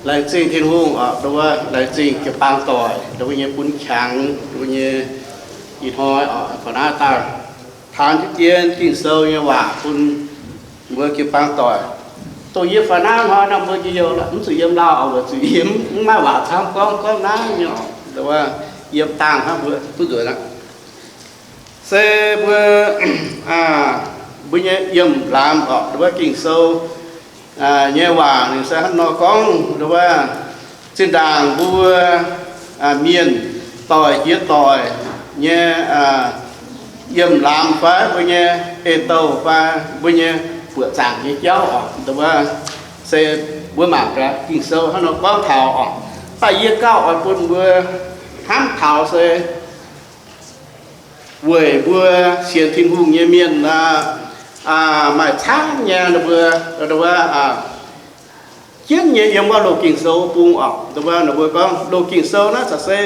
Laengz zingh Tin-Hungh oc, nduov, laengz zingh jiu-baang doic, nduov, nyei bun qangx, nduov, nyei ih hnoi oc, fa'naaiv daaih taan jienv Ging-Sou nyei waac bun mbuo jiu-baang doic. Dongh yie fa'naaiv hnoi nor mbuo njien-youh mv zuqc yiem lauh oc, weic zuqc yie mv maaih waac camv gorngv, gorngv naaiv nyei oc, nduov, yiem dangh hnangv mbuo duqv nzuonx aqv. Se mbuo, mbuo nyei yiem laamz oc, nduov, Ging-Sou nyei waac ninh se hnangv nor gorngv, nduov, zinh ndaangc mbuo mienh doic jiex doic nyei yiem laamz fai mbuo nyei ei-douh fai mbuo nyei buoqc zaangc nyei jauv oc, nduov, se mbuo mangc gaax Ging-Sou hnangv nor gorngv taux oc. Mv baac yie gauh oix bun mbuo hnamv taux se weic mbuo sienx Tin-Hungh nyei mienh aqv, maaih camv nyei mbuo, nduov, jienv nyei yiem wuov loz Ging-Sou bung oc, nduov, ninh mbuo gorngv loz Ging-Sou naaiv caux se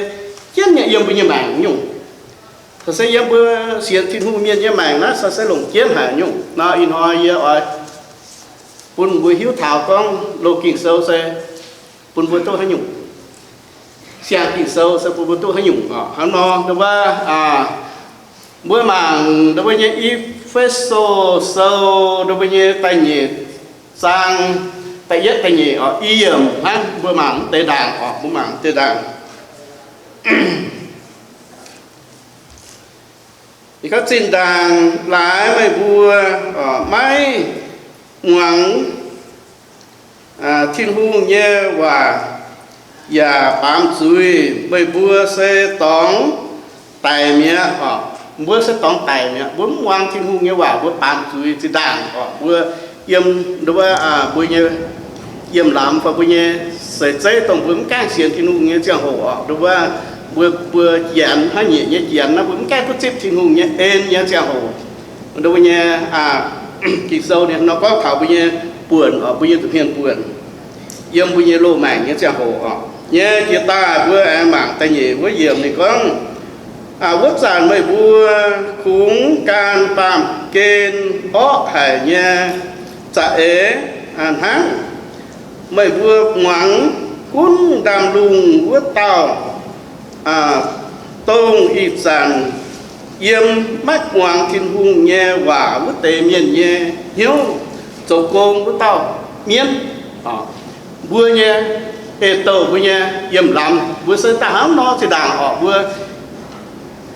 jienv nyei yiem mbuo nyei maengc nyungc. Caux se yiem mbuo sienx Tin-Hungh mienh nyei maengc naaiv caux se longc jienv haic nyungc. Nor ih hnoi yie oix bun mbuo hiuv taux gorngv loz Ging-Sou se bun mbuo duqv haaix nyungc. Siang Ging-Sou se bun mbuo duqv haaix nyungc oc. Hnangv nor, nduov, mbuo mangc nduov, mbuo nyei E^fe^so Sou, nduov, mbuo nyei da'nyeic zaang, da'yietv, da'nyeic oc, i yiemc hnangv, mbuo mangc mv deix ndaangc oc, mbuo mangc mv deix ndaangc. Ninh gorngv, zinh ndaangc laaix meih mbuo maiv muangx Tin-Hungh nyei waac yaac baamz zuiz, meih mbuo se dorngx daic mi'aqv oc. Mbuo se dorngx daic mi'aqv. Mbuo mv muangx Tin-Hungh nyei waac, mbuo baamz zuiz zinh ndaangc oc. Mbuo yiem, nduov, mbuo nyei yiem laamz fai mbuo nyei seix zeiv dongh mbuo mv gaengh sienx Tin-Hungh nyei ziangh hoc oc, nduov, mbuo, mbuo janx hnangv nyeic nyei janx naaiv, mbuo mv gaengh duqv zipv Tin-Hungh nyei en nyei ziangh hoc, nduov, mbuo nyei Ging-Sou ninh nor gorngv taux mbuo nyei buonc oc, mbuo nyei zuqc hmien buonc yiem mbuo nyei loz-maengc nyei ziangh hoc oc. Nyei jiex daaih mbuo aengx mangc da'nyeic wuov yiemc ninh gorngv, wuov zanc meih mbuo kungx gan baamh gen orqv haic nyei za'eix hnangv. Meih mbuo muangx gunv ndaamv-lungh wuov dauh, dongh ih zanc yiem maiv muangx Tin-Hungh nyei waac wuov deix mienh nyei hnyouv zoux gong wuov dauh mienv. Mbuo nyei ei-douh, mbuo nyei yiem lamz, mbuo se daaih hnangv nor zinh ndaangc oc. Mbuo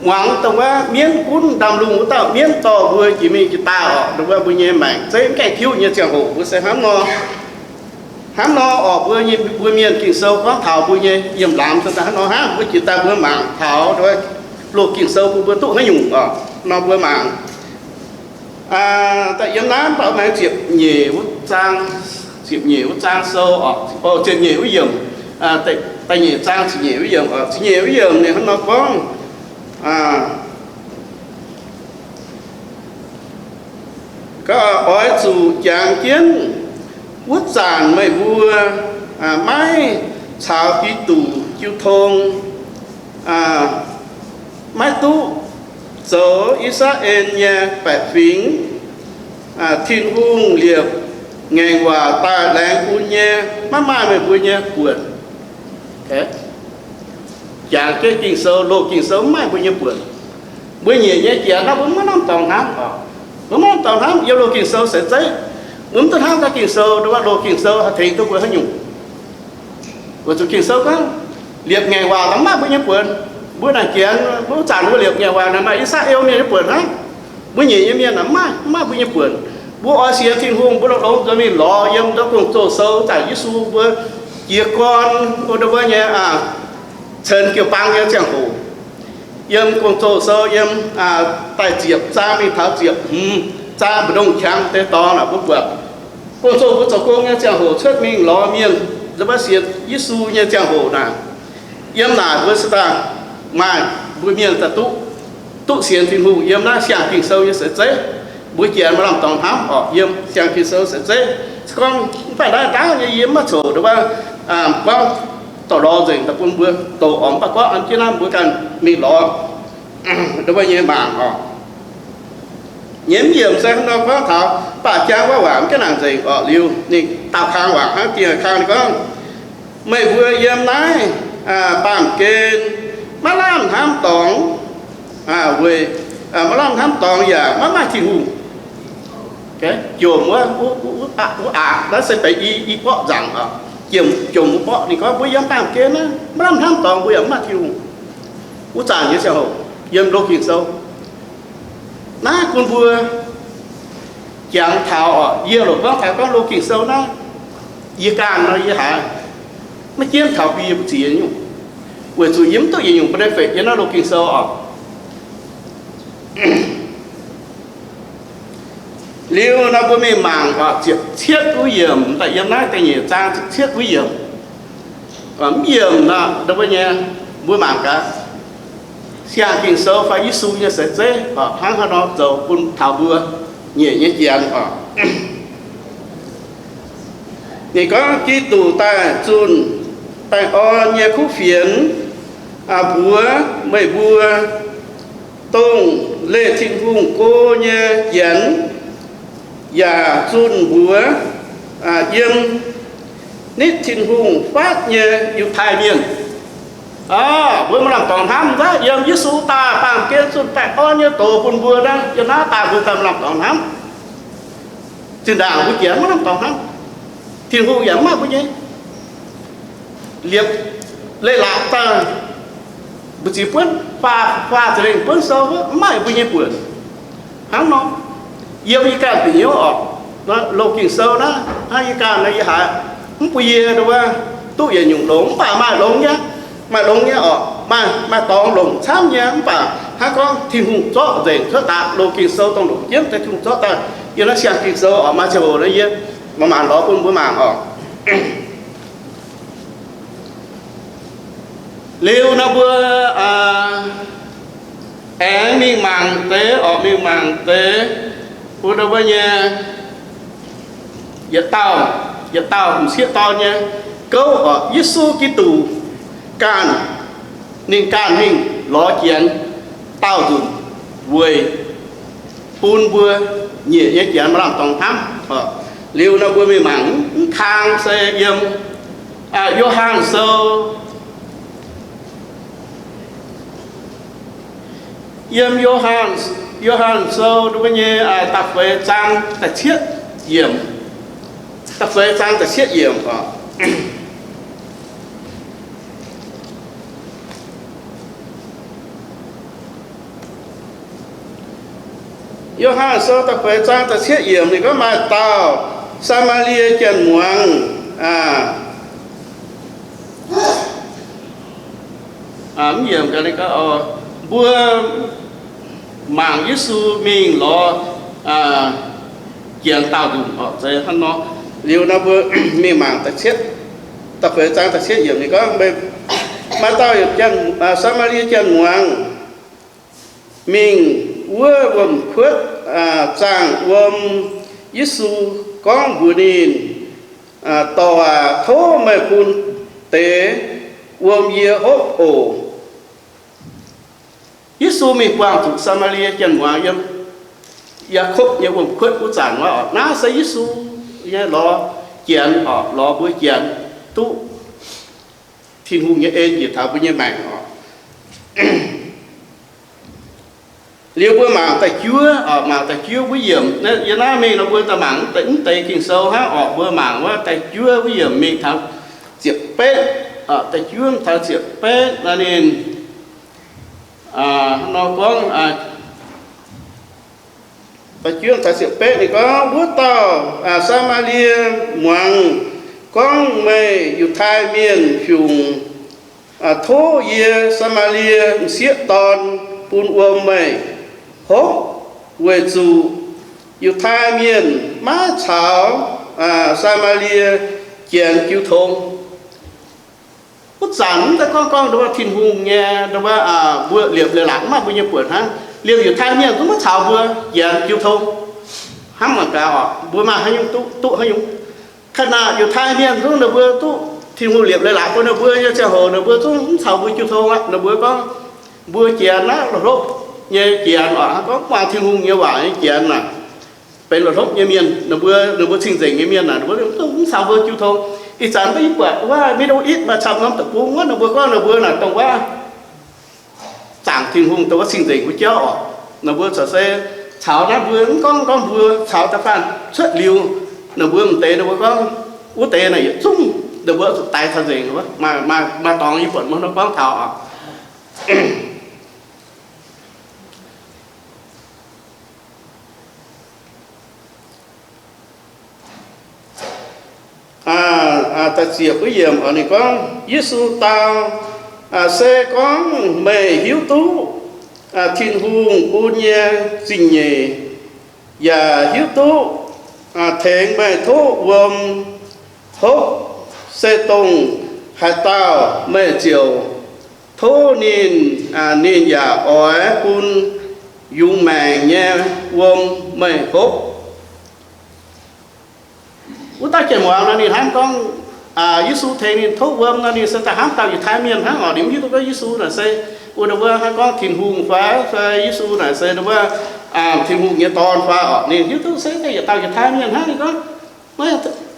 muangx dongh wuov mienv gunv ndaamv-lungh wuov dauh mienv dorh mbuo jiex mingh jiex daaih oc, dongh wuov mbuo nyei maengc zeiv mv gaengh tiuv nyei ziangh hoc mbuo se hnangv nor. Hnangv nor oc, mbuo nyei, mbuo Mienh Ging-Sou gorngv taux mbuo nyei yiem lamz se daaih hnangv nor hnangv. Mbuo jiex daaih mbuo mangc taux loz Ging-Sou bun mbuo duqv haaix nyungc oc. Nor mbuo mangc daaih yiem naaiv mv baac maaih ziepc nyeic wuov zaang, ziepc nyeic wuov zaang sou oc, ziepc nyeic wuov yiemc, da'nyeic zaang ziepc nyeic wuov yiemc oc. Ziepc nyeic wuov yiemc ninh hnangv nor gorngv, oix zuqc jangx jienv wuov zanc meih mbuo maiv caux Giduc jiu tong, maiv duqv zoux I^saa^laa^en nyei baeqc fingx, Tin-Hungh liepc ngaengc waac daaih laengz bun nyei, maiv maaih meih mbuo nyei buonc. Jangx jienv Ging-Sou, loz Ging-Sou mv maaih mbuo nyei buonc. Mbuo nyiec nyei jiex naaiv mbuo maiv lamh dorngx hnamv oc. Mbuo maiv lamh dorngx hnamv yiem loz Ging-Sou se zeiv. Mbuo mv duqv hnamv daaih Ging-Sou, nduov, loz Ging-Sou haih tengx duqv mbuo haaix nyungc. Weic zuqc Ging-Sou gorngv liepc ngaengc waac mv maaih mbuo nyei buonc. Mbuo naaic jiex, mbuo zanc mbuo liepc ngaengc waac naaic maaih I^saa^laa^en mienh nyei buonc hnangv. Mbuo nyiec nyei mienh naaic mv maaih, mv maaih mbuo nyei buonc. Mbuo oix sienx Tin-Hungh, mbuo longx-longx nzuonx mingh lorz yiem ndau Gong-Zoh Sou zanc Yesu mbuo jiez gorn, nduov, mbuo nyei cen jiu-baang nyei ziangh hoc. Yiem Gong-Zoh Sou yiem daaih ziepc zaang mingh taux ziepc hmz zaang mbu'ndongx qangx deix dorngx naaic mbuo buatc, Gong-Zoh mbuo zoux gong nyei ziangh hoc cuotv mingh lorz mienh, nduov, mbuo sienx Yesu nyei ziangh hoc naaic, yiem naaic mbuo se daaih maaih mbuo mienh daaih duqv, duqv sienx Tin-Hungh yiem naaiv siang Ging-Sou nyei seix zeiv. Mbuo jiex maiv lamh dorngx hnamv oc, yiem siang Ging-Sou seix zeiv. Se gorngv mv baac naaiv ndaauv nyei yie mv maaih coc, nduov, gorngv dorh lorz nzengc daaih bun mbuo doqc oc. Mv baac gorngv an jienv naaiv mbuo ganh mingh lorz, nduov, nyei mangc oc. Nyei mv yiemc se hnangv nor gorngv taux, mv baac jangx wuov waac mv gaengh nangc nzengc oc. Liuz ninh daauh kang waac hnangv, dingh kang ninh gorngv, Meih mbuo yiem naaiv baamh gen maiv lamh hnamv dorngx, weic maiv lamh hnamv dorngx yaac maiv maaih Tin-Hungh. Jomc wuov, wuov aqc naaiv se benx i borqv nzaangc oc. Jomc wuov borqv ninh gorngv mbuo yiem baamh gen naaiv maiv lamh hnamv dorngx mbuo yaac maiv maaih Tin-Hungh. Wuov zanc nyei ziangh hoc yiem loz Ging-Sou naaiv bun mbuo jangx taux oc. Yie loc gorngv taux gorngv loz Ging-Sou naaiv, yie ganh nor yie haiz maiv jienv taux bun yie mbu'ziex nyungc, weic zuqc yie mv duqv yietc nyungc benefit yiem naaiv loz Ging-Sou oc. Liuz nor mbuo mingh mangc oc, ziepc cietv wuov yiemc, daaih yiem naaiv da'nyeic zaang ziepc cietv wuov yiemc. Mv yiemc nor, mbuo nyei, mbuo mangc gaax, siang Ging-Sou fai Yesu nyei seix zeiv oc, hnangv haaix nor zoux bun taux mbuo nyeic nyei janx oc. Ninh gorngv, Giduc daaih zunh baengh orn nyei kuv fienx mbuox meih mbuo, dongh leih Tin-Hungh go nyei janx, yaac zunh mbuox yiem nitv Tin-Hungh fatv nyei Yiutai Mienh. Mbuo maaih lamh dorngx hnamv nzengc, yiem Yesu daaih baamh gen zunh baengh orn nyei doz bun mbuo naaiv, yiem naaiv daaih mbuo daaih maaih lamh dorngx hnamv. Zinh ndaangc mbuo janx maiv lamh dorngx hnamv, Tin-Hungh yaac mv maaih mbuo nyei liepc leiz-latc daaih mbu'ziex buonv, faah, faah ziepc lengh buonv sou wuov, mv maaih mbuo nyei buonc. Hnangv nor, yiem yie ganh bieqc hnyouv oc, loz Ging-Sou naaiv, hnangv yie ganh nor yie haiz mv bun yie nduov duqv yietc nyungc longx, mv baac maaih longx nyei, maaih longx nyei oc, maaih, maaih dorngx longc camv nyei, mv baac hnangv gorngv Tin-Hungh zorqv nzengc cuotv daaih, loz Ging-Sou dongh longc jienv deix Tin-Hungh zorqv daaih yiem naaiv siang Ging-Sou oc, maaih ziangh hoc nor yie manc-manc lorz bun mbuo mangc oc. Liuz nor mbuo aengx mingh mangc deix oc, mingh mangc deix bun nduov nyei yietc dauh, yietc dauh m'sieqv dorn nyei gouv oc. Yesu Giduc ganh, ninh ganh mingh lorz janx daauh nzunc weic bun mbuo nyeic nyei janx maaih lamh dorngx hnamv. Liuz nor mbuo mingh mangc mv kang se yiem Yo^han Sou, yiem Yo^han, Yo^han Sou nduov nyei da'feix zaang da'cietv yiemc, da'feix zaang da'cietv yiemc oc. Yo^han Sou da'feix zaang da'cietv yiemc ninh gorngv, maaih dauh Saa^maa^lie Janx-muangz, mv yiemc, mbuo mangc Yesu mingh lorz janx daauh nzunc oc, zeiz hnangv nor. Liuz nor mbuo mingh mangc da'cietv, da'feix zaang da'cietv yiemc ninh gorngv, maaih dauh Saa^maa^lie Janx-muangz mingh wuov wuom-kuotv zaangh wuom Yesu, gorngv mbuox ninh, dorc aac, tov meih bun deix wuom yie hopv oc. Yesu mingh buangh zuqc Saa^maa^lie Janx-muangz yiem Yaakopv nyei wuom-kuotv wuov zanc oc. Naaiv se Yesu nyei lorz janx oc, lorz mbuo janx duqv Tin-Hungh nyei en njiec taux mbuo nyei maengc oc. Liuz mbuo mangc da'juov, mangc da'juov wuov yiemc. Yiem naaiv mingh nor mbuo daaih mangc mv deix Ging-Sou hnangv oc. Mbuo mangc wuov da'juov wuov yiemc mingh taux ziepc betv, da'juov taux ziepc betv nor ninh nor gorngv, da'juov taux ziepc betv ninh gorngv, wuov dauh Saa^maa^lie muangx gorngv, meih Yiutai Mienh fiungc tov yie Saa^maa^lie m'sieqv dorn bun wuom meih hopv, weic zuqc Yiutai Mienh maiv caux Saa^maa^lie janx jiu tong. Wuov zanc mv daaih gorngv gorngv nduov Tin-Hungh nyei nduov, mbuo liepc leiz-latc mv maaih mbuo nyei buonc hnangv. Liemh Yiutai Mienh zungv maiv caux mbuo janx jiu tong. Hnamv mangc gaax oc, mbuo maaih haaix nyungc duqv, duqv haaix nyungc. Ka'naaiv Yiutai Mienh zungv ninh mbuo duqv Tin-Hungh liepc leiz-latc bun ninh mbuo nyei ziangh hoc ninh mbuo zungv mv caux mbuo jiu tong aqv. Ninh mbuo gorngv mbuo janx naaiv la'hlopv nyei janx oc, gorngv muangx Tin-Hungh nyei waac nyei janx naaic, benx la'hlopv nyei mienh. Ninh mbuo, ninh mbuo cing-nzengc nyei mienh naaic, ninh mbuo zungv mv caux mbuo jiu tong. Ih zanc mbuo yie buatc wuov Middle East maaih camv norm deic-bung wuov, ninh mbuo gorngv ninh mbuo naaic dongh wuov zaangc Tin-Hungh, dongh wuov cing-nzengc wuov jauv oc. Ninh mbuo corc se caux naaiv mbuo mv gorngv, gorngv mbuo caux da'faanh cuotv liuz, ninh mbuo m'deix ninh mbuo gorngv wuov deix naaic yietc zungv ninh mbuo zuqc daix taux nzengc wuov. Maaih, maaih, maaih dorngx yie buatc mbuo hnangv gorngv taux oc. Da'ziepc wuov yiemc ninh gorngv, Yesu dau, Se gorngv meih hiuv duqv Tin-Hungh bun nyei zingh nyeic, yaac hiuv duqv tengx meih tov wuom hopv, se dongh haaix dauh meih ziouc tov ninh, ninh yaac oix bun yungz maengc nyei wuom meih hopv. Wuov dauh jien muangz nor ninh hnamv gorngv, Yesu tengx ninh tov wuom nor ninh se daaih hnamv dauh Yiutai mienh hnangv oc. Ninh mv hiuv duqv gorngv Yesu naaic se wuov, wuov hnangv gorngv Tin-Hungh fai, fai Yesu naaic se wuov Tin-Hungh nyei Dorn fai oc. Ninh hiuv duqv se daaih yietc dauh Yiutai mienh hnangv. Ninh gorngv,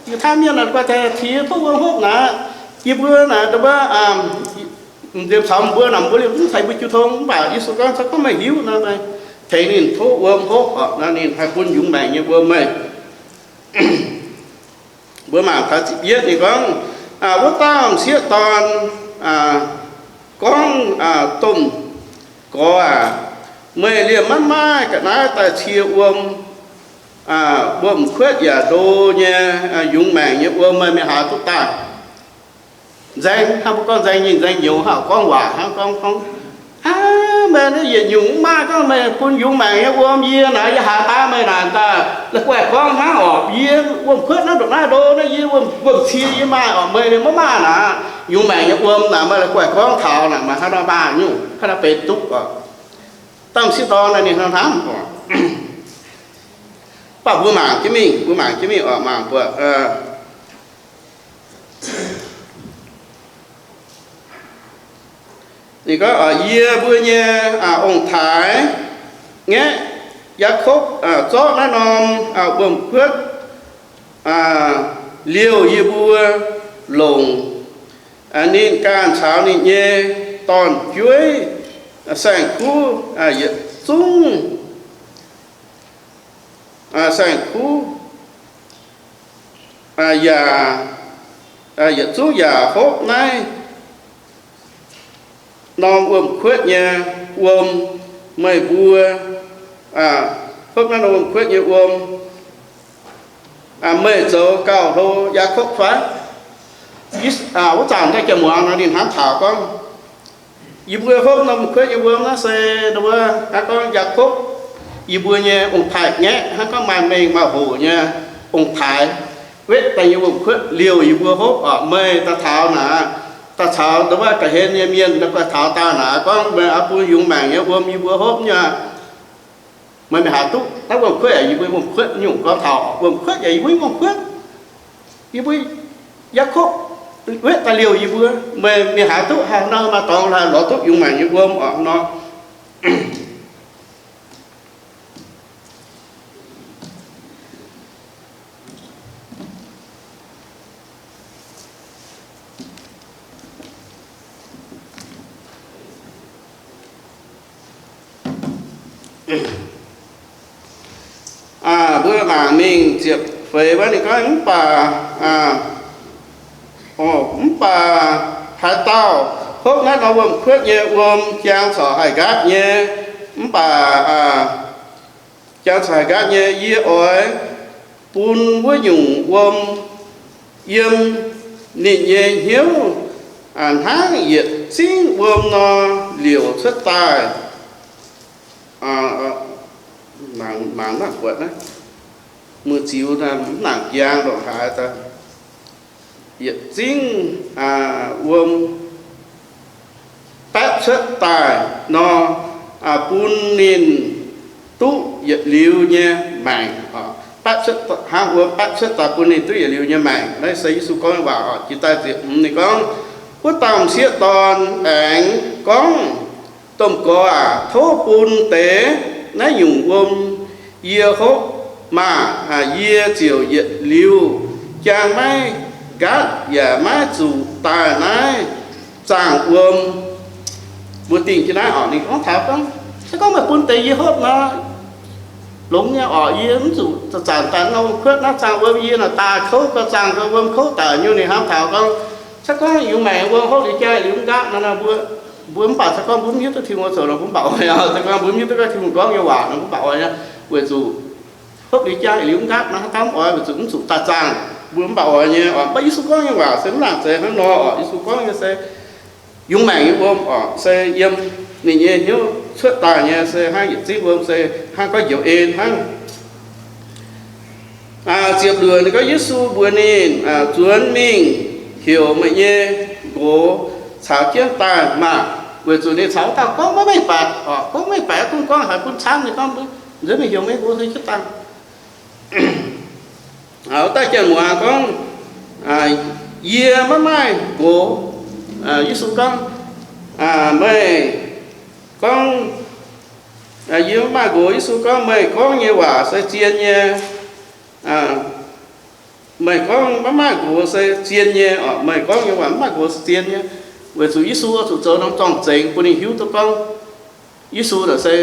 Yiutai mienh naaic guai daaih tengx tov wuom hopv naaic, yie mbuo naaic wuov, m'nziex caux mbuo naaic mbuo liemh mv ceix mbuo jiu tong. Mv baac Yesu gorngv, Se gorngv meih hiuv nor, meih tengx ninh tov wuom hopv oc, nor ninh haih bun yungz maengc nyei wuom meih. Mbuo mangc taux ziepc yietv ninh gorngv, Wuov dauh m'sieqv dorn gorngv, Domh gorx aac, meih liemh maiv maaih ga'naaiv daaih cie wuom, wuom-kuotv yaac ndo nyei, yungz maengc nyei wuom meih mingh haaix duqv daaih? Nzaeng hnangv, mbuo gorngv nzaeng nyingh nzaeng nyouz hnangv, gorngv waac hnangv, gorngv, gorngv, Aav, meih naaiv yietc nyungc mv maaih gorngv meih bun yungz maengc nyei wuom yie naaic, yie haaix daaih meih naaic daaih la'guaih gorngv hnangv oc. Yie wuom-kuotv naaiv ndongc naaiv ndo naaiv, yie wuom, wuom-cie yie maaih oc, meih liemh maiv maaih naaic. Yungz maengc nyei wuom naaic meih la'guaih gorngv taux naaic, maaih haaix nor maaih nyungc, haaix nor benx duqv oc. Dauh m'sieqv dorn naaic ninh hnamv oc. Mv baac mbuo mangc jienv mingh, mbuo mangc jienv mingh oc, mangc buatc Ninh gorngv, Yie mbuo nyei ong-taaix-ngaeqv Yaakopv zorqv naaiv norm wuom-kuotv liouh yie mbuo longc. Ninh ganh caux ninh nyei dorn-jueiv, saeng-kuv yietc zungv, saeng-kuv yaac, yietc zungv yaac hopv naaiv norm wuom-kuotv nyei wuom. Meih mbuo, hopv naaiv norm wuom-kuotv nyei wuom, meih zoux gauh hlo Yaakopv fai? Wuov zanc daaih jiex muangx nor ninh hnamv taux gorngv, yie mbuo hopv norm wuom-kuotv nyei wuom naaiv se, wuov, hnangv gorngv Yaakopv, yie mbuo nyei ong-taaix-ngaeqv, hnangv gorngv maaih mengh maaih hoc nyei ong-taaix, wetv daaih nyei wuom-kuotv liouh yie mbuo hopv oc. Meih daaih taux naaic, daaih caux wuov ga'hlen nyei mienh daaih taux daaih naaic gorngv meih oix bun yungz maengc nyei wuom yie mbuo hopv nyei aqv. Meih mingh haaix duqv naaiv wuom-kuotv yaac yie mbuo wuom-kuotv nyungc gorngv taux wuom-kuotv yaac yie mbuo wuom-kuotv, yie mbuo Yaakopv wetv daaih liouh yie mbuo. Meih mingh haaix duqv, haaix nor maaih dorngx haih lorz duqv yungz maengc nyei wuom oc nor. Mbuo mangc mingh ziepc feix wuov ninh gorngv, mv baac, mv baac haaix dauh hopv naaiv norm wuom-kuotv nyei wuom jangx corc haih nqaatv nyei. Mv baac jangx corc haih nqaatv nyei, yie oix bun wuov nyungc wuom yiem ninh nyei hnyouv hnangv yietc zingv wuom nor liouc cuotv daaih. Mangc, mangc maiv buatc naaiv, muoz-ziux mv nangc njang ndongc haaix daaih. Yietc zingv wuom baetv cuotv daaih nor, bun ninh duqv yietc liuz nyei maengc. Baetv cuotv, hnangv wuom baetv cuotv daaih bun ninh duqv yietc liuz nyei maengc. Naaiv se Yesu gorngv nyei waac oc. Jiex daaih ziepc hmz ninh gorngv, Wuov dauh m'sieqv dorn aengx gorngv, Domh Gorx aac, tov bun deix naaiv nyungc wuom yie hopv maah! Yie ziouc yietc liuz jang maiv nqaatv yaac maiv zuqc daaih naaiv zaangh wuom. Mbuo dingh jienv naaiv oc, ninh gorngv taux gorngv, se gorngv meih bun deix yie hopv nor, longx nyei oc. Yie mv zuqc zanc-zanc daaih nor kuotv naaiv zaangh wuom, yie naaic daaih kouv gau, zaangh gau, wuom kouv daic nyei. Ninh hnamv taux gorngv, se gorngv yungz maengc wuom hopv liuz jaa liuz nqaatv nor, mbuo mv baac se gorngv mbuo mv hiuv duqv Tin-Hungh zoux nor, mbuo mv baac oix. Se gorngv mbuo mv hiuv duqv gorngv Tin-Hungh gorngv nyei waac nor, mbuo mv baac oix. Weic zuqc hopv liuz jaa liuz nqaatv nor, haaix dauh mv oix, weic zuqc mv zuqc daaih zaangh, mbuo mv baac oix nyei oc. Mv baac Yesu gorngv nyei waac se mv nangc zeiz hnangv nor oc. Yesu gorngv nyei se yungz maengc nyei wuom oc, se yiem ninh nyei hnyouv cuotv daaih nyei, se hnangv yietc zingv wuom, se hnangv gorngv njoux en hnangv. Ziepc luoqc ninh gorngv, Yesu mbuox ninh, Zuonx mingh heuc meih nyei nqox caux jienv daaih maah! Weic zuqc ninh caux wuov dauh gorngv maiv mengh baeqc oc, gorngv maiv mengh baeqc, gunv gorngv haiz bun camv nyei, gorngv, Nzuonx mingh heuc meih nyei nqox caux jienv daaih. Wuov dauh janx-muangz gorngv, Yie maiv maaih nqox. Yesu gorngv, Meih gorngv, Yie maiv maaih nqox. Yesu gorngv, Meih gorngv nyei waac se zien nyei. Meih gorngv maiv maaih nqox se zien nyei oc. Meih gorngv nyei waac maiv maaih nqox se zien nyei. Weic zuqc Yesu oix zuqc zoux norm zorng-zengx bun ninh hiuv duqv gorngv Yesu naaic se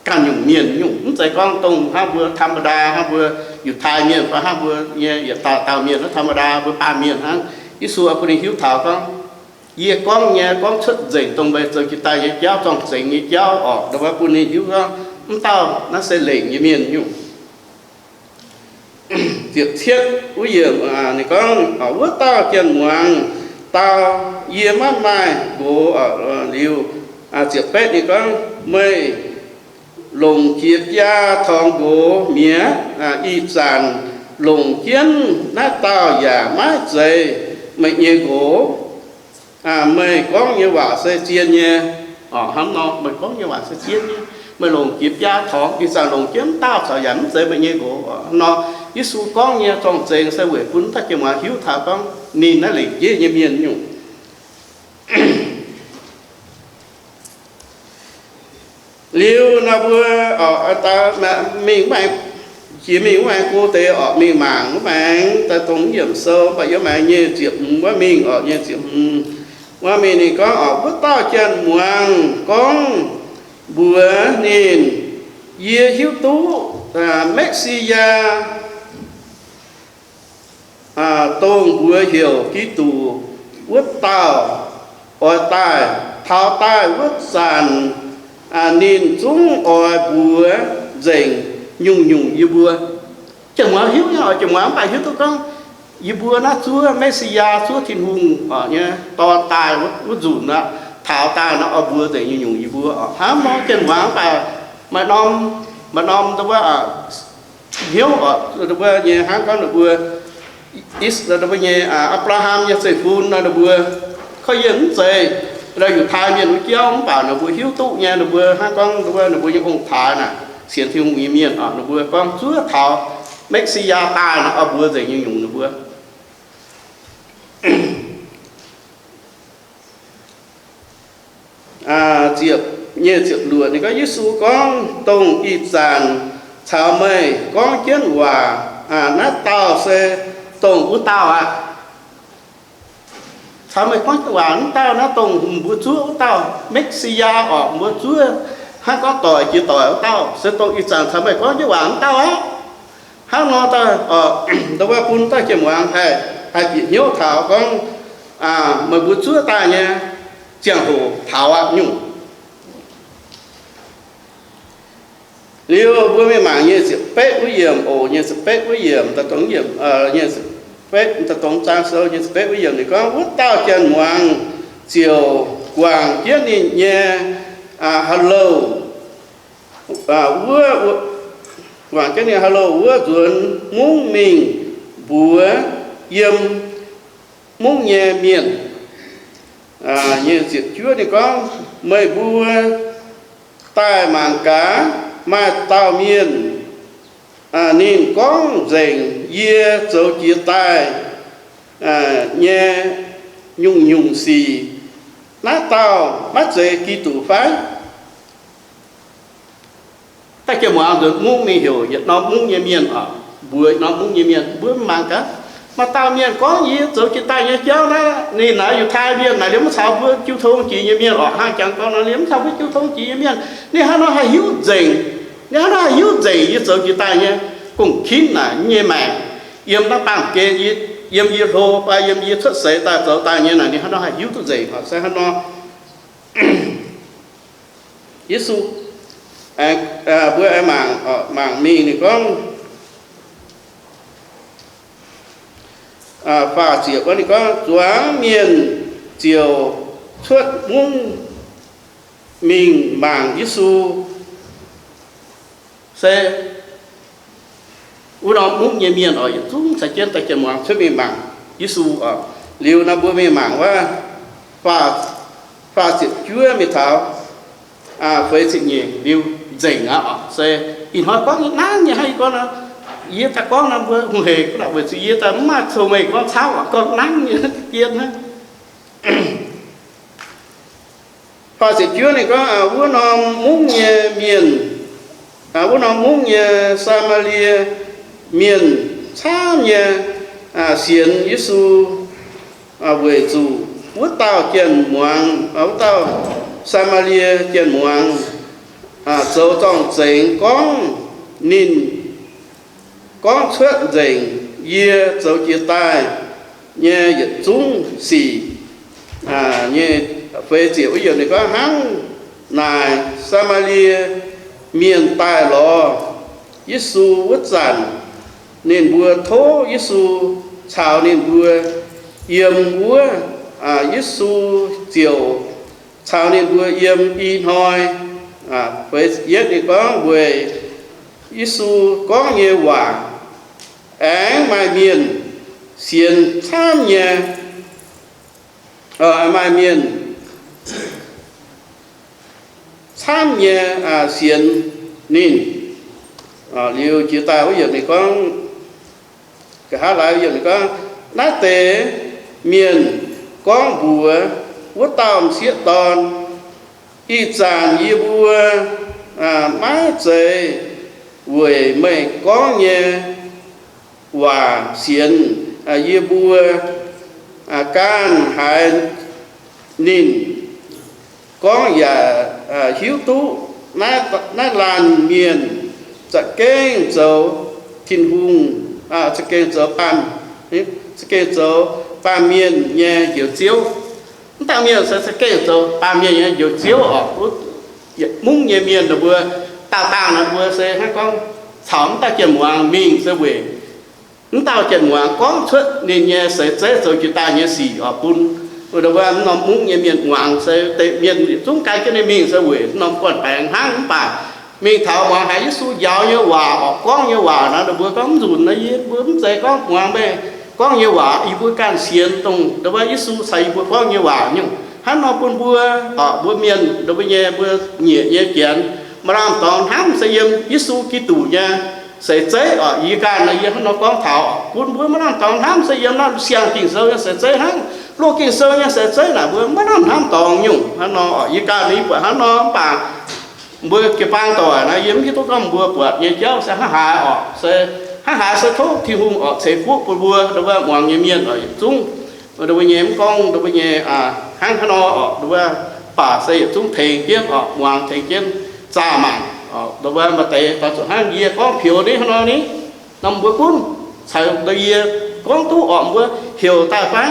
ganh nyungc mienh nyungc, mv zeiz gorngv dongh hnangv mbuo ธรรมดา, hnangv mbuo Yiutai Mienh fai hnangv mbuo nyei yietc dauh dauh mienh ธรรมดา, mbuo baamh mienh hnangv. Yesu oix bun ninh hiuv taux gorngv, Yie gorngv nyei gorngv cuotv nzengc dongh meih zoux jiex daaih nyei jauv, zorng-zengx nyei jauv oc. Ndongc wuov bun ninh hiuv gorngv mv dauh naaiv se lengc nyei mienh nyungc. Ziepc cietv wuov yiemc ninh gorngv, Wuov dauh janx-muangz dau, Yie maiv maaih nqox. Liuz ziepc betv ninh gorngv, Meih longc jiex biaa torngx nqox mi'aqv. Ih zanc longc jienv naaiv dauh yaac maiv zeiz meih nyei nqox. Meih gorngv nyei waac se zien nyei. Hnangv nor, meih gorngv nyei waac se zien nyei. Meih longc jiex biaa torngx, ih zanc longc jienv dauh caux yaac mv zeiz meih nyei nqox. Hnangv nor, Yesu gorngv nyei zorng-zengx se weic bun dauh janx-muangz hiuv taux gorngv ninh naaiv lengc jeiv nyei mienh nyungc. Liuz nor mbuo mingh wuov, jiex mingh wuov maengx go deix oc, mingh mangc wuov maengx daaih dongh yiemc sou, mv baac yiem maengx nyei ziepc hmz wuov mingh oc, nyei ziepc hmz wuov mingh ninh gorngv oc, wuov dauh janx-muangz gorngv mbuox ninh, Yie hiuv duqv Mekv^si^yaa, dongh mbuox heuc Giduc wuov dauh, oix daaih. Taux daaih wuov zanc ninh zungv oix mbuox nzengc nyungc-nyungc yie mbuo. Janx-muangz hiuv nyei oc, janx-muangz mv baac hiuv duqv gorngv yie mbuo naaiv zuov Mekv^si^yaa, zuov Tin-Hungh nyei Dorn daaih wuov nzunc aqv, taux daaih nor oix mbuox nzengc nyungc-nyungc yie mbuo oc. Hnangv nor janx-muangz mv baac maaih norm, maaih norm ndau wuov hnyouv oc, ninh mbuo nyei hnangv gorngv ninh mbuo, ninh mbuo nyei Apc^laa^ham nyei zeiv-fun nor, ninh mbuo korv-lienh mv zeiz Yiutai Mienh wuov jauv, mv baac ninh mbuo hiuv duqv nyei, ninh mbuo hnangv gorngv ninh mbuo nyei ong-taaix naaic sienx Tin-Hungh nyei mienh oc, ninh mbuo gorngv zuov taux Mekv^si^yaa daaih nor oix mbuox nzengc nyungc-nyungc ninh mbuo. Ziepc, nyei ziepc luoqc ninh gorngv, Yesu gorngv, Dongh ih zanc caux meih gorngv jienv waac naaiv dauh se dongh wuov dauh aqv. Caux meih gorngv jienv waac naaiv dauh naaiv dongh mbuo zuov wuov dauh, Mekv^si^yaa oc, mbuo zuov hnangv gorngv doic jiex doic wuov dauh, se dongh ih zanc caux meih gorngv jienv waac wuov dauh aqv. Hnangv nor, ndau wuov bun dauh janx-muangz haih, haih bieqc hnyouv taux gorngv meih mbuo zuov daaih nyei ziangh hoc taux aqv nyungc. Liuz mbuo mingh mangc nyei ziepc betv wuov yiemc oc, nyei ziepc betv wuov yiemc, da'dongx yiemc, nyei ziepc betv, da'dongx zaang sou nyei ziepc betv wuov yiemc ninh gorngv, Wuov dauh janx-muangz ziouc guangc jienv ninh nyei ha'louh wuov, guangc jienv ninh ha'louh wuov nzuonx mungv mingh mbuox yiem mungv nyei mienh. Nyei ziepc juov ninh gorngv, Meih mbuo daaih mangc gaax, maaih dauh mienh, ninh gorngv nzengc yie zoux jiex daaih nyei nyungc-nyungc sic. Naaiv dauh maiv zeiz Giduc fai? Da'jienv muangx nzuonx mungv mingh heuc yietc norm mungv nyei mienh oc, mbuox norm mungv nyei mienh, mbuo mangc gaax, Maaih dauh mienh gorngv, yie zoux jiex daaih nyei jauv naaiv, ninh naaiv Yiutai mienh naaic, liemh mv caux mbuo jiu tong jiex nyei mienh oc. Hnangv jangx gorngv nor, liemh mv caux mbuo jiu tong jiex nyei mienh, ninh hnangv nor haih hiuv nzengc, ninh hnangv nor haih hiuv nzengc yie zoux jiex daaih nyei gong-kinv naaic nyei maengc, yiem naaiv baamh gen, yiem yie hlo fai yiem yie cuotv seix daaih zoux daaih nyei naaic, ninh hnangv nor haih hiuv duqv nzengc oc. Se hnangv nor, Yesu, mbuo aengx mangc, mangc mingh ninh gorngv, faah ziepc wuov ninh gorngv, zuangx mienh ziouc cuotv mungv mingh mangc Yesu. Se wuov norm mungv nyei mienh oc, yietc zungv caux jienv daaih jien muangx cuotv mingh mangc Yesu oc. Liuz nor mbuo mingh mangc wuov faah ziepc juov mingh taux feix ziepc nyeic liuz nzengc aqv oc. Se ih hnoi gorngv nangv nyei hnangv yie gorngv nor, yie daaih gorngv nor mbuo hungh hec gunv weic zuqc yie daaih mv maaih cong-mengh gorngv camv oc, gorngv nangv nyei jien hnangv. Faah ziepc juov ninh gorngv, wuov norm mungv nyei mienh, wuov norm mungv nyei Saa^maa^lie Mienh camv nyei sienx Yesu, weic zuqc wuov dauh jien muangx, wuov dauh Saa^maa^lie jien muangx zoux zorng-zengx gorngv, ninh gorngv cuotv nzengc yie zoux jiex daaih nyei yietc zungv sic. Nyei feix ziepc wuov yiemc ninh gorngv, hnangv naaic Saa^maa^lie Mienh daaih lorz Yesu wuov zanc, ninh mbuo tov Yesu caux ninh mbuo yiem wuov. Yesu ziouc caux ninh mbuo yiem i hnoi. Feix yietv ninh gorngv, weic Yesu gorngv nyei waac aengx maaih mienh sienx camv nyei, maaih mienh camv nyei sienx ninh. Liuz jiex daaih wuov yiemc ninh gorngv, nqa'haav laaix yiemc ninh gorngv, naaiv deix mienh gorngv mbuox wuov dauh m'sieqv dorn, ih zanc yie mbuo maiv zeiz weic meih gorngv nyei waac sienx. Yie mbuo ganh haiz ninh gorngv yaac hiuv duqv naaiv laanh mienh za'gengh zoux Tin-Hungh, za'gengh zoux baamh, za'gengh zoux baamh mienh nyei Njoux Ziouv. Mv dauh mienh se za'gengh zoux baamh mienh nyei Njoux Ziouv oc. Mungv nyei mienh ninh mbuo daauh dangh nor mbuo se hnangv gorngv caux mv dauh jien muangx mingh se weic mv dauh jien muangx gorngv cuotv ninh nyei seix zeiv zoux jiex daaih nyei sic oc bun wuov norm mungv nyei mienh muangx. Se deix mienh yietc zungv gan jienv ninh mingh se weic norm gorn-baengx hnangv. Mv baac mingh taux muangx haiz Yesu njaaux nyei waac oc, gorngv nyei waac nor ninh mbuo gorngv mv nzunc nor, yie mbuo mv zeiz gorngv muangx meih gorngv nyei waac. Yie mbuo ganh sienx dongh ndongc wuov Yesu caux yie mbuo gorngv nyei waac nyungc. Hnangv nor bun mbuo, mbuo mienh ndongc wuov nyei mbuo nyiec nyei janx maaih lamh dorngx hnamv se yiem Yesu Giduc nyei seix zeiv oc. Yie ganh nor yie hnangv nor gorngv taux bun mbuo maaih lamh dorngx hnamv se yiem naaiv siang Ging-Sou nyei seix zeiv hnangv. Loz Ging-Sou nyei seix zeiv naaic mbuo maaih lamh hnamv dorngx nyungc. Hnangv nor oc, yie ganh yie buatc hnangv nor. Mv baac mbuo jiu-baang doic naaiv yie mv hiuv duqv gorngv mbuo buatc nyei jauv se hnangv haaix oc. Se hnangv haaix se tov Tin-Hungh oc ceix fuqv bun mbuo ndongc wuov muangx nyei mienh oc yietc zungv. Ndongc wuov nyei mv gorngv ndongc wuov nyei hnangv haaix nor oc, ndongc wuov baac se yietc zungv tengx jienv oc, muangx tengx jienv zaah mangc. Ndongc wuov maaih deix daaih zuqc hnangv yie gorngv pioux ni hnangv nor ni, norm mbuo gunv caux ndongc yie gorngv duqv oc, mbuo heuc daaih fai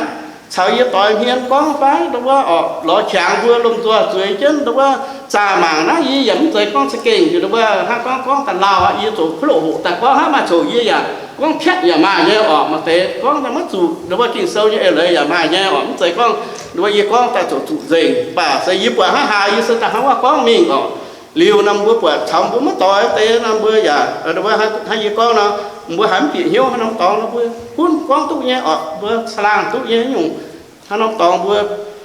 caux yie doix hmien gorngv fai ndongc wuov oc, lorz qangx mbuo lomh nzoih zueiz jienv ndongc wuov zaah mangc naaiv. Yie yaac mv zeiz gorngv za'gengh ndongc wuov hnangv gorngv gorngv daaih lauh aqv. Yie zoux kuv loqc hoqc daaih gorngv hnangv maaih coc yie yaac gorngv piatv yaac maaih nyei oc. Maaih deix gorngv daaih maiv zuqc ndongc wuov Ging-Sou nyei eix leiz yaac maaih nyei oc. Mv zeiz gorngv ndongc wuov yie gorngv daaih zoux zuqc nzengc, mv baac se yie buatc hnangv haaix yie se daaih hnangv wuov gorngv mingh oc. Liuz nor mbuo buatc caux mbuo maiv doix deix nor mbuo yaac ndongc wuov hnangv yie gorngv nor, mbuo haiz mv bieqc hnyouv hnangv norm dorngx nor mbuo gunv gorngv duqv nyei oc, mbuo caangh laangh duqv nyei nyungc. Hnangv norm dorngx mbuo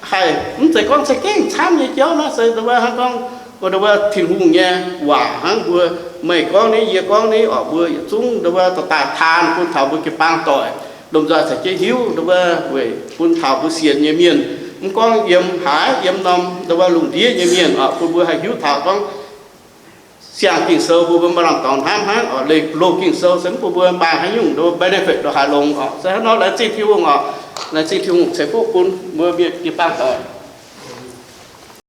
haih mv zeiz gorngv za'gengh camv nyei jauv naaiv se ndongc wuov hnangv gorngv ndongc wuov Tin-Hungh nyei waac hnangv mbuo, meih gorngv ni, yie gorngv ni oc, mbuo yietc zungv ndongc wuov dorh daaih taan bun taux mbuo jiu-baang doic lomh nzoih caux jienv hiuv ndongc wuov weic bun taux mbuo sienx nyei mienh, mv gorngv yiem haaix yiem norm ndongc wuov lungh ndiev nyei mienh oc, bun mbuo haih hiuv taux gorngv Ziangh Ging-Sou bun mbuo maaih lamh dorngx hnamv hnangv oc. Loz Ging-Sou se mv bun mbuo maaih haaix nyungc benefit ndoh haaix longx oc. Se hnangv nor, laengz zingh Tin-Hungh oc. Laengz zingh Tin-Hungh ceix fuqv bun mbuo mienh jiu-baang doic.